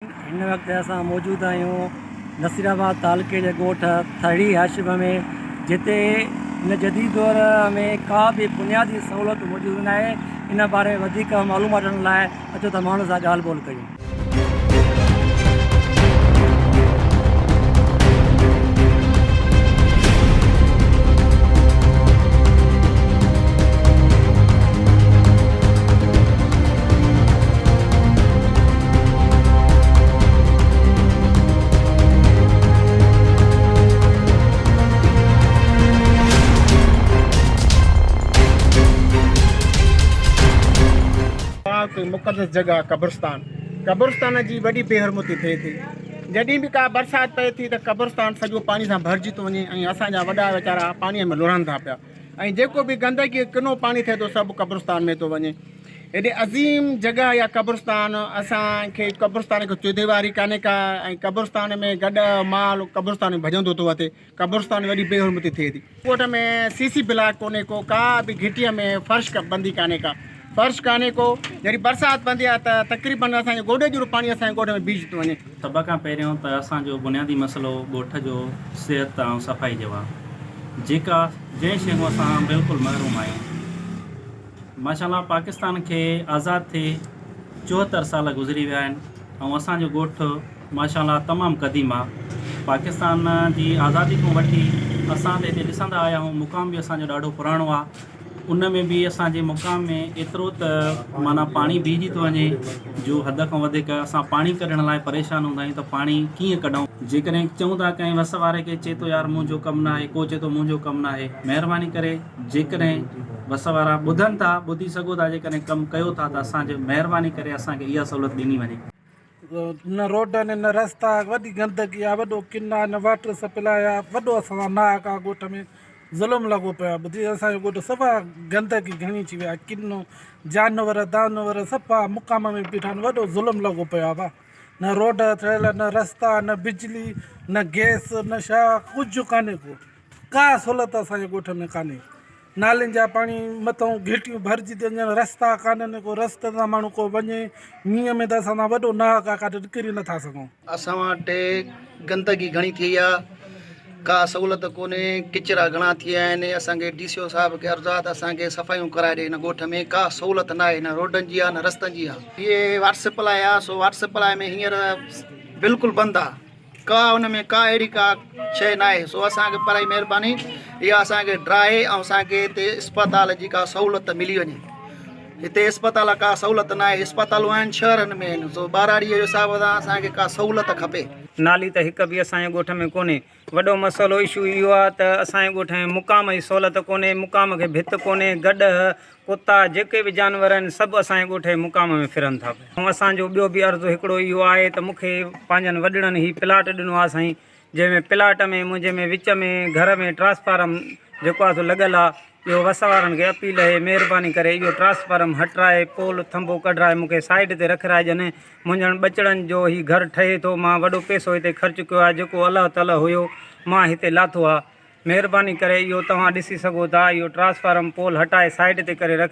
هن وقت اسان موجود آهيون نصيرآباد تعلقي جي ڳوٺ ٿرڙي هاشم ۾ جتي هن جديد دور ۾ ڪا به بنيادي سهولت موجود ناهي ان باري ۾ وڌيڪ معلومات وٺڻ لاء اچو ته ماڻهن سان ڳالهه ٻولهه ڪيون. پاڪ ۽ مقدس جڳهه قبرستان قبرستان جي وڏي بي حرمتي ٿئي ٿي جڏهن به ڪا برسات پئي ٿي ته قبرستان سڄو پاڻي سان ڀرجي ٿو وڃي ۽ اسان جا وڏا ويچارا پاڻي ۾ لڙهن ٿا پيا ۽ جيڪو به گندگي ڪنو پاڻي ٿئي ٿو سڀ قبرستان ۾ ٿو وڃي هيڏي عظيم جڳهه يا قبرستان اسان کي قبرستان کي چوديواري ڪانهي ڪا ۽ قبرستان ۾ گڏهه مال قبرستان ۾ ڀڄندو ٿو وتي قبرستان ۾ وڏي بي حرمتي ٿئي ٿي. ڳوٺ ۾ سي سي بلاڪ ڪونهي ڪو ڪا به گهٽيء ۾ فرش بندي ڪانهي ڪا فرش ڪانهي ڪو جڏهن برسات پوندي آهي ته تقريبن اسان جي گوڏي جهڙو پاڻي اسان جي ڳوٺ ۾ بيهجي ٿو وڃي. سڀ کان پهريون ته اسان جو بنيادي مسئلو ڳوٺ جو صحت ۽ صفائي جو آهي جيڪا جنهن شيء کان اسان بلڪل محروم آهيون. ماشاءالله پاڪستان کي آزاد ٿئي 74 سال گذري ويا آهن ۽ اسان جو ڳوٺ ماشاءالله تمام قديم آ پاڪستان جي آزادي کان وٺي اسان ته هتي ڏسندا آيا آهيون مقام به اسان جو ڏاڍو پراڻو آ ان ۾ به اسان جي مقام ۾ ايترو ته معنيٰ پاڻي بيهجي ٿو وڃي جو حد کان وڌيڪ اسان پاڻي ڪڍڻ لاء پريشان هوندا آهيون ته پاڻي ڪيئن ڪڍون. جيڪڏهن چئون ٿا ڪنهن وس واري کي چئي ٿو يار منهنجو ڪم ناهي ڪو چئي ٿو منهنجو ڪم ناهي مهرباني ڪري جيڪڏهن وس وارا ٻڌن ٿا ٻڌي سگهو ٿا جيڪڏهن ڪم ڪيو ٿا ته اسان جي مهرباني ڪري اسان کي اها سهولت ڏني وڃي. نه روڊ آهن نه رستا وڏي گندگي آ وڏو ڪن آ نه واٽر سپلاء آ وڏو اسان سان ناحق آ ڳوٺ ۾ ظلم لڳو پيو آ ٻڌي اسان جو ڳوٺ صفا گندگي گهڻي ٿي وئي آ ڪن جانور دانور صفا مقام ۾ بيٺا آهن وڏو ظلم لڳو پيو آ ڀا نه روڊ ٺهيل نه رستا نه بجلي نه گئس نه شا ڪجهه ڪانهي ڪو ڪا سھولت اسان جي ڳوٺ ۾ ڪانهي نالين جا پاڻي مٿئون گهٽيون ڀرجي ٿي وڃن رستا ڪانهن ڪو رستي تان ماڻهو ڪو وڃي مينهن ۾ ته اسان سان وڏو ناحق آ ڪاڏي نڪري نٿا سگهون. اسان وٽ گندگي گهڻي ٿي وئي آ ڪا سهولت ڪونهي ڪچرا گهڻا ٿي ويا آهن اسان کي ڊي سي او صاحب کي عرض آ ته اسان کي صفايون ڪرائي ڏي هن ڳوٺ ۾ ڪا سهولت ناهي نه روڊن جي آ نه رستن جي آ. هي واٽر سپلاء آ سو واٽر سپلاء ۾ هينئر بلڪل بند آ ڪا ان ۾ ڪا اهڙي ڪا شيء ناهي سو اسان کي پرائي مهرباني اها اسان کي ڊاهي ۽ اسان کي هتي اسپتال جي ڪا سهولت ملي وڃي هتي اسپتال ڪا سهولت ناهي اسپتالون آهن شهرن ۾ آهن سو ٻهراڙي جي حساب سان اسان کي ڪا سهولت کپي. نالي ته هڪ به اسان جي ڳوٺ ۾ ڪونهي وڏو مسئلو اشو اهو آهي ته اسان جي ڳوٺ ۾ مقام جي سهولت ڪونهي مقام کي ڀت ڪونهي گڏهه ڪتا جيڪي به جانور آهن سڀ اسان جي ڳوٺ جي مقام ۾ ڦرن ٿا پيا ۽ اسان جو ٻيو به عرض هڪڙو اهو آهي ته مون کي پنهنجن وڏڙن هي پلاٽ ڏنو آهي سائين جنهن ۾ پلاٽ ۾ منهنجي ۾ وچ ۾ گهر ۾ ٽرانسفارم جيڪو آهي سو لڳل آهي اهو وس وارن کي اپيل اهي مهرباني ڪري اهو ٽرانسفارم هٽرائي پول ٿنڀو ڪڍرائي مون کي سائيڊ تي رکرائي ڏين منهنجن ٻچڙن جو هي گهر ٺهي ٿو مان وڏو پئسو هتي خرچ ڪيو آهي جيڪو الله تعالي هيو مان هتي لاٿو آهي مهرباني ڪري اهو توهان ڏسي سگهو ٿا اهو ٽرانسفارم پول هٽائي سائيڊ تي ڪري رک.